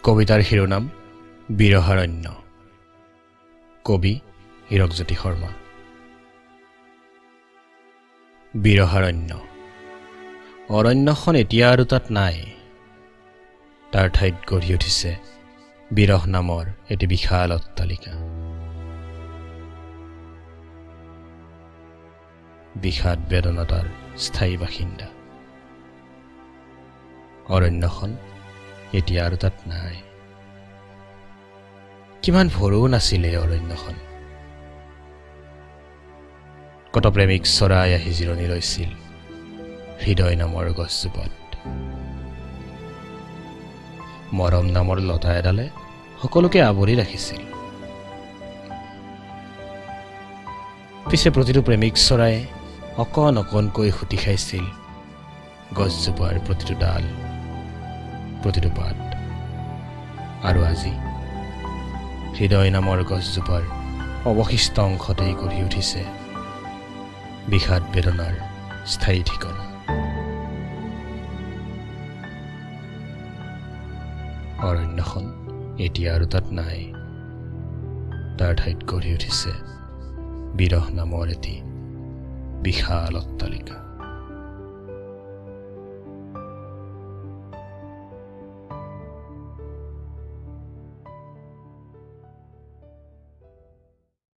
কবিতাৰ শিৰোনাম বিৰহাৰণ্য। কবি হীৰকজ্যোতি শৰ্মা। বিৰহাৰণ্য। অৰণ্যখন এতিয়া আৰু তাত নাই। তাৰ ঠাইত গঢ়ি উঠিছে বিৰহ নামৰ এটি বিশাল অট্টালিকা। বিষাদ বেদনা তাৰ স্থায়ী বাসিন্দা। অৰণ্যখন এতিয়া আৰু তাত নাই। কিমান ভৰো নাছিল এই অৰণ্যখন। কত প্ৰেমিক চৰাই আহি জিৰণি লৈছিল হৃদয় নামৰ গছজোপাত। মৰম নামৰ লতা এডালে সকলোকে আৱৰি ৰাখিছিল। পিছে প্ৰতিটো প্ৰেমিক চৰায়ে অকণ অকণকৈ খুটি খাইছিল গছজোপাৰ প্ৰতিটো ডাল, প্ৰতিটো পাত। আৰু আজি হৃদয় নামৰ গছজোপাৰ অৱশিষ্ট অংশতেই গঢ়ি উঠিছে বিষাদ বেদনাৰ স্থায়ী ঠিকনা। অৰণ্যখন এতিয়া আৰু তাত নাই। তাৰ ঠাইত গঢ়ি উঠিছে বিৰহ নামৰ এটি বিশাল অট্টালিকা।